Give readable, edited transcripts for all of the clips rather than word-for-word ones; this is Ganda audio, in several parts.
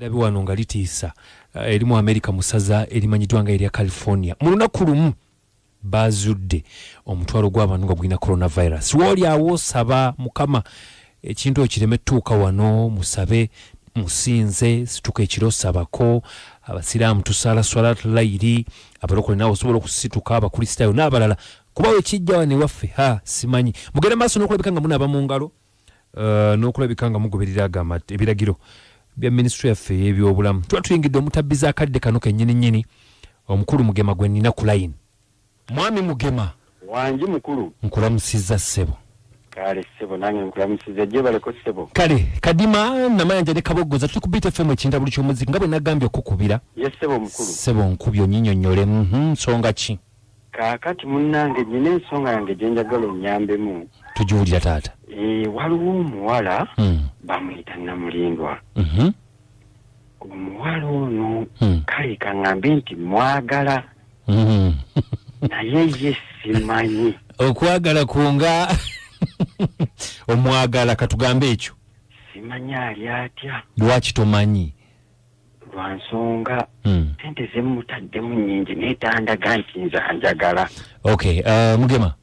Ndabe wano nga litiisa eri mu Amerika mu ssaza erimanyiddwa nga erya California. Mu lunaku lumu bazudde omutwalo gw'abantu nga gulina coronavirus. Wooli awo osaba Mukama ekintu ekyo kireme tuuka wano, musabe, musinze, situka ekiro sabako, abasiraamu tusaala swalat layiri, abalokole naawe osobola okusituka, abakristaayo n'abalala, kuba wekijja wano ewaffe ha simanyi. Mugende maaso n'okulabika nga munaaba mu ngalo, n'okulabika nga mugoberera agamba ebiragiro bya minisitule yaffe ey'ebyobulamu. Tuba tuyingidde omutabbiza akadde kano kennyini nnyini, omukulu Mugema gwe nnina ku layini. Mwami Mugema. Wangi mukulu. Nkulamusizza ssebo. Kale ssebo nange nkulamusizza, gyebaleko ssebo. Kale Kadima Namayanja ne Kaboggoza tuli ku Beat FM ekintabuli ky'omuziki nga bwe nagambye okukubira. Ye ssebo mukulu. Ssebo nkubye onnyinyonnyole, nsonga ki? Kaakati munnange nnina ensonga yange gye njagala onnyambemu. Tugiwulira taata. Waliwo omuwala bamuyita Namulindwa. Omuwala ono kale kaŋŋambe nti mwagala. Naye ye simanyi. Okwagala kunga omwagala katugambe ekyo. Simanyi ali atya. Lwaki tomanyi? Lwa nsonga sente ze mutaddemu nnyingi naye tandaga nti nze anjagala. Okay, Mugema.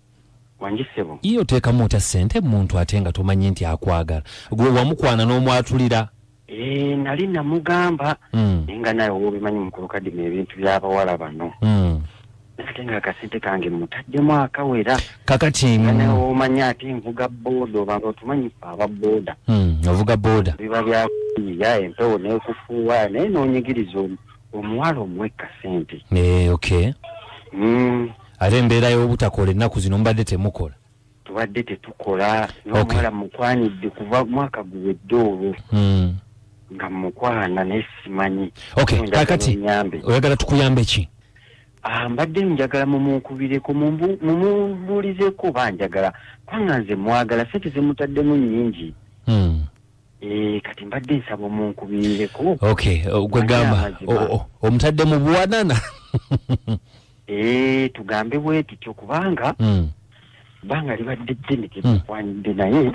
Wangi ssebo. Ye oteekamu otya ssente muntu ate nga tomanyi nti akwagala? Gwe wamukwana n'omwatulira? Nali namugamba naye nga nawe w'obimanyi mukulu Kadima ebintu by'abawala bano. Ate nga akasente kange mutaddemu akawera. Kakati nga nawe w'omanyi ate nvuga booda, oba otumanyi ffe aba booda. Ovuga booda. Biba bya kuyiiya empewo n'ekufuuwa naye n'onyigiriza omuwala omuwe kasente. Okay. Ate embeera y'obutakola ennaku zino mubadde temukola. Tubadde tetukola. N'omuwala mukwanidde kuva mwaka guwedde olwo. Nga mukwana naye simanyi. Okay, kakati oyagala tukuyambe ki? Mbadde njagala mumunkubireko, mumumbuulizeko oba njagala. Kubanga nze mwagala, ssente ze mutaddemu nnyingi. Kati mbadde nsaba omunkubireko. Okay, gwe gamba, omutadde mu buwanana. Tugambe bwe tutyo kubanga bbanga libadde ddene tetukwanidde naye.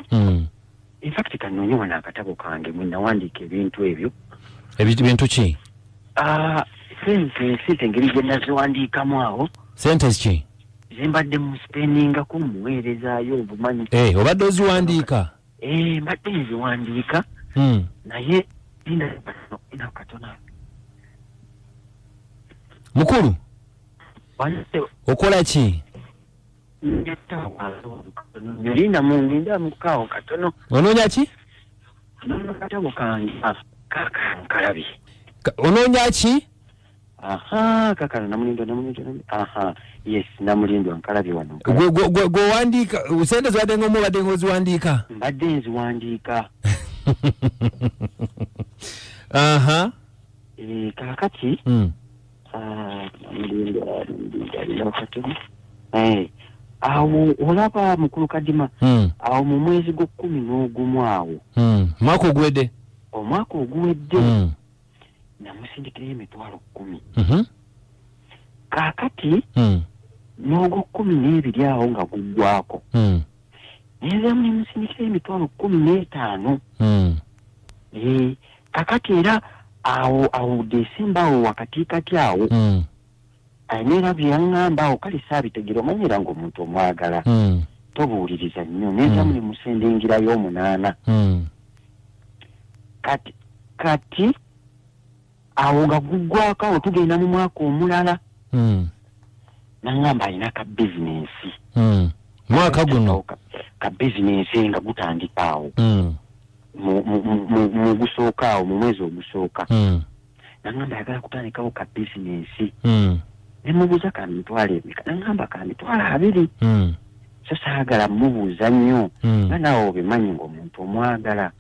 In fact kanoonye wano akatabo kange mwe nawandiika ebintu ebyo. Ebintu ki? Sente engeri gye naziwandiikamu awo. Sente ki? Ze mbadde mu spendingako muweerezaayo obumanyi. Obadde oziwandiika? Mbadde nziwandiika. Naye linda katono. Mukulu? Okola ki? Linda linda mukaawo katono. Onoonya ki? Onoonya katabo kange. Kalabye. Onoonya ki? Aha, kakano Namulindwa. Aha, yes, Namulindwa nkalabye wano. Gwe wandiika, sente zibadde ng'omu obadde ng'oziwandiika? Mbadde nziwandiika. Aha. Kaakati, Namulindwa, katono. Awo olaba mukulu Kadima, awo mu mwezi gw'ekkumi n'ogumu awo. Mwaka oguwedde? Omwaka oguwedde. Namusindikirayo emitwalo 10. Kaakati, n'ogw'ekkumi n'ebiri awo nga guggwako. Nenzaamu ne musindikirayo emitwalo 15. Kaakati era awo Desemba awo wakatikati awo. Neera bye yaŋŋamba awo kale saabitegeera, omanyira ng'omuntu omwagala. Tobuuliriza nnyo. Nenzaamu ne musendengirayo 8. Kati awo nga guggwako awo tugenda mu mwaka omulala. Naŋŋamba alina ka bizinensi. Mwaka guno? Ka bizinensi nga gutandika awo. Mu gusooka awo, mu mwezi ogusooka. Naŋŋamba ayagala kutandikawo ka bizinensi. Ne mubuuza ka mitwalo emeka? Naŋŋamba ka mitwalo 2. So saagala mubuuza nnyo. Nga naawe obimanyi ng'omuntu omwagala.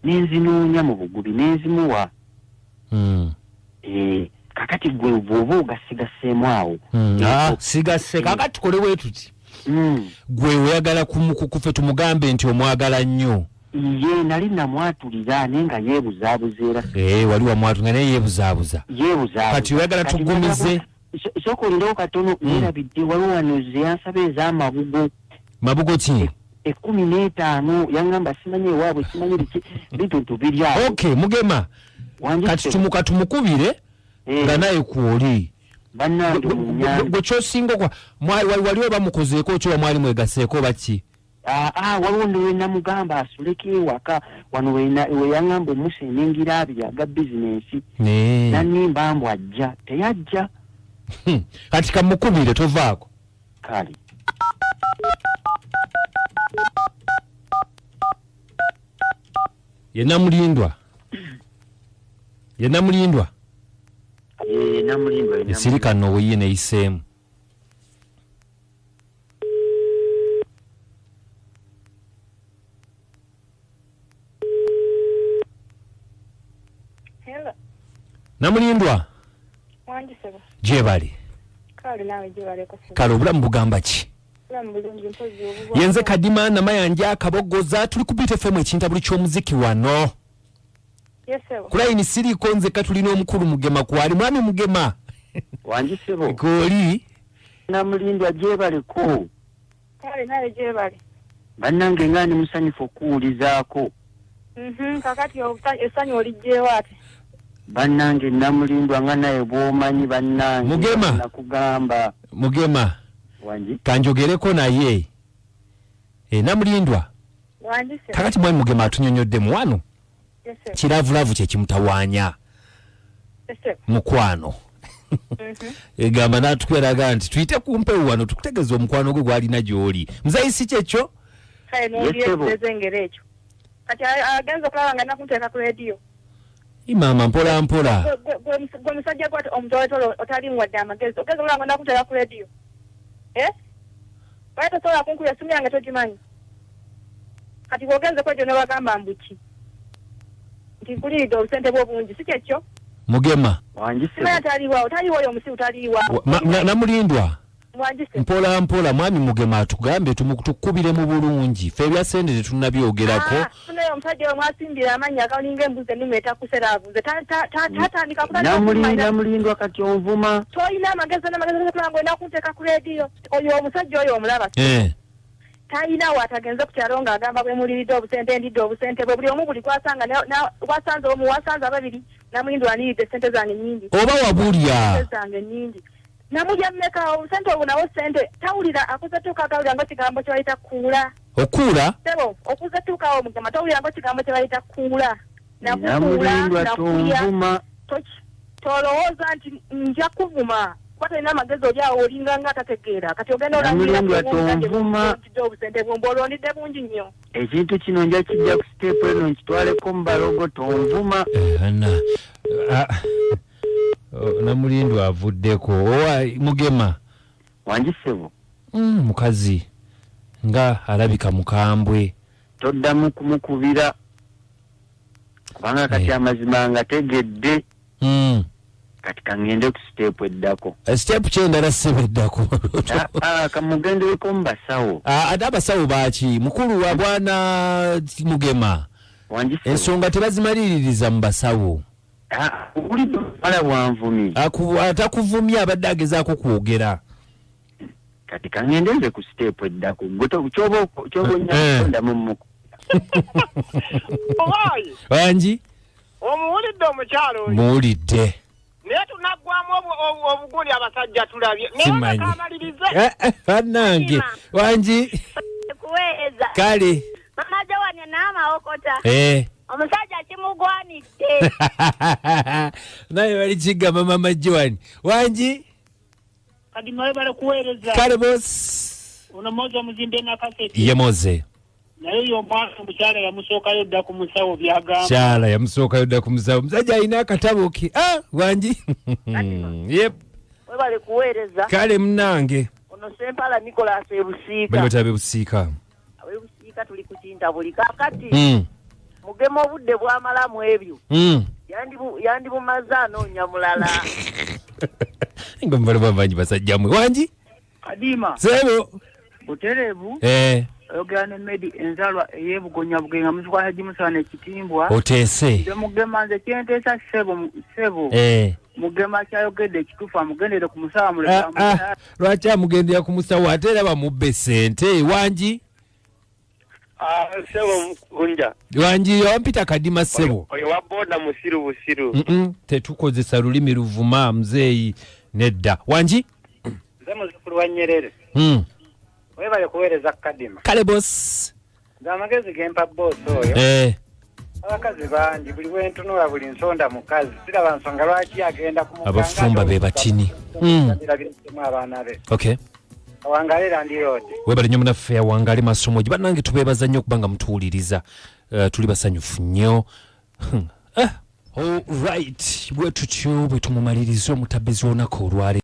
Ne nzinoonya mu bugubi, ne nzimuwa. Kakati gwe bw'oba ogasigaseemu awo. Sigasse. Kakati tukole bwe tuti. Gwe oyagala kufe tumugambe nti omwagala nnyo. Ye nali namwatulira naye nga yeebuzaabuza era. Wali wamwatulira naye yeebuzaabuza. Yeebuzaabuza. Kati oyagala tugumize. Sooka olindewo katono, neerabidde waliwo wano ze yansaba ez'amabugo. Mabugo ki? 15 yaŋŋamba simanyi ewaabwe, simanyi biki, bintu biri awo. Okay, Mugema. Kati tumukubire nga naye kwoli. Bannange gwe kyosinga okwa waliwo bamukozeeko ki oba mwali mwegaseeko baki? Waliwo nno namugamba asuleko ewaka wano we yaŋŋamba omusendingira abiri aga bizinensi. Nannimba mbu ajja, teyajja. Kati kamukubire tovaako. Kale. Ye Namulindwa. Ye Namulindwa. Namulindwa. Esirika nno we ye neyiseemu. Hello. Namulindwa. Wangi sebo. Gyebale. Kale nawe gyebaleko sebo. Kale obulamu bugamba ki? Obulamu bulungi mpozi obubwa. Yenze Kadima Namayanja Kabogoza tuli ku Beat FM ekintabuli ky'omuziki wano. Yes sebo. Ku layini siriiko nze katulina omukulu Mugema kwali. Mwami Mugema. Wangi sebo. Koli. Namulindwa gyebaleko. Kale nawe gyebale. Bannange nga ndi musanyufu okuwulizaako. Kakati essanyu oliggyewo ate. Bannange Namulindwa nga naye bw'omanyi bannange. Mugema. Nakugamba. Mugema. Wangi. Kanjogereko naye. Namulindwa. Wangi sebo. Kakati mwami Mugema atunyonnyoddemu wano. Yes sebo. Kiravulavu kye kimutawaanya. Yes sebo. Mukwano. Egamba n'atukweraga nti tuyite ku mpewo wano tukutegeeze omukwano gwe gwalina gy'oli. Muzeeyi si kyekyo? Kale n'olyetegereza engeri ekyo. Kati agenza okulaba nga nakunteeka ku rediyo. Maama mpola mpola. Gwe musajja gwe omutoletole otaliimu wadde amagezi. Ogenza okulaba nga nakunteeka ku rediyo. Lwaki tosobola kunkubira essimu yange togimanyi? Kati bw'ogenze kwegyo ne bagamba mbu ki? Nti nkuliridde obusente bwo bungi, si kyekyo? Mugema. Wangi sebo. Simanya taliiwo, taliiwo oyo omusiru taliiwo. Namulindwa. Wangi sebo. Mpola mpola mwami Mugema atugambe tukubire mu bulungi. Ffe ebya ssente tetunnabyogerako. Tunayo omusajja oyo mwasimbira amannya agalinga embuzi ennume etakusera avuze. Tatandika kutandika. Namulindwa kati onvuma. Tolina amagezi n'amagezi kulanga olina kunteeka ku rediyo. Oyo omusajja oyo omulaba. Talina w'atagenze ku kyalo ng'agamba bwe muliridde obusente ndidde obusente bwe buli omu buli gwasanga wasanze omu wasanze ababiri Namulindwa andiridde ssente zange nnyingi. Oba wabulya. Ssente zange nnyingi. Namulya mmeka obusente obwo nawo ssente tawulira akuze tuuka tawulira ng'ekigambo kye bayita kuula. Okuula? Sebo okuze tuuka awo Mugema tawulira ng'ekigambo kye bayita kuula. Nakukuula Namulindwa nakulya. tonvuma. Tolowooza nti nja kuvuma. Kuba tolina amagezi oli awo olinga nga atategeera. Kati ogenda olangirira Namulindwa tonvuma. obusente bwo olondidde bungi nnyo. Ekintu kino nja kijja ku siteepu eno nkitwaleko mu balogo tonvuma. Namulindwa avuddeko. Owa Mugema. Wangi sebo. Mukazi nga alabika mukambwe. Toddamu kumukubira. Kubanga kati amazima nga tegedde. Kati kangende ku siteepu eddako. Siteepu ki endala ssebo eddako? Kamugendereko mu basawo. Ate abasawo baaki? Mukulu wa bwana Mugema. Wangi sebo. Ensonga tebazimaliririza mu basawo. Owulidde omuwala bw'anvumye. Atakuvumye abadde agezaako kwogera. Kati kangende nze ku siteepu eddako. Gwe kyoba onyamba kutondamu mmuku. Owaayi. Wangi? Omuwulidde omukyalo oyo? Muwulidde. Naye tunaggwamu obugundi abasajja tulabye. Naye Simanyi. kamalirize. Bannange. Wangi? Kuweereza. Kale. Mama Joan n'amawokota. Omusajja kimugwanidde. Naye bali kigamba Mama Joan. Wangi? Kadima webale kuweereza. Kale boss. Ono Moze omuzimbe Nakaseke. Ye Moze. Naye oyo omwana omukyala yamusookayo dda ku musawo by'agamba. Kyala yamusookayo dda ku musawo. Omusajja alina akatabo ke. Wangi? Yep. Webale kuweereza. Kale munnange. Ono Sempala Nicholas e Busiika. Bali batya ab'e Busiika? Ab'e Busiika tuli ku kintabuli. Kaakati Mugema obudde bw'amalamu ebyo. Yandibumaze anoonya mulala. Nga mubala bangi basajja mmwe. Wangi? Kadima. Sebo. Butereevu. Oyogera ne Medi enzaalwa ey'Ebugonya Bugenga muzzukulu wa Hajji Musa n'ekitimbwa. Oteese. Nze Mugema nze kyenteesa ssebo ssebo. Mugema kyayogedde ekituufu amugendere ku musawo amuleke Lwaki amugendera ku musawo ate era bamubbe ssente? Wangi? Ssebo Kunja. Wangi, wampita Kadima ssebo. Oyo wa boda musiru busiru. Tetukozesa lulimi luvuma muzeeyi, nedda. Wangi? Nze muzukulu wa Nyerere. Webale kuweereza Kadima. Kale boss. Nze amagezi gempa boss oyo. Abakazi bangi, buli bwentunula buli nsonda mukazi, siraba nsonga lwaki agenda ku muganga. Abafumba be batini. Birabiremu abaana be. Okay. Awangale landiroad. Webale nnyo munaffe, awangale masomo. Bannange tubeebaza nnyo okubanga mutuwuliriza. Tuli basanyufu nnyo. Alright, bwe tutyo bwe tumumaliriza omutabizi w'olunaku olwaleero.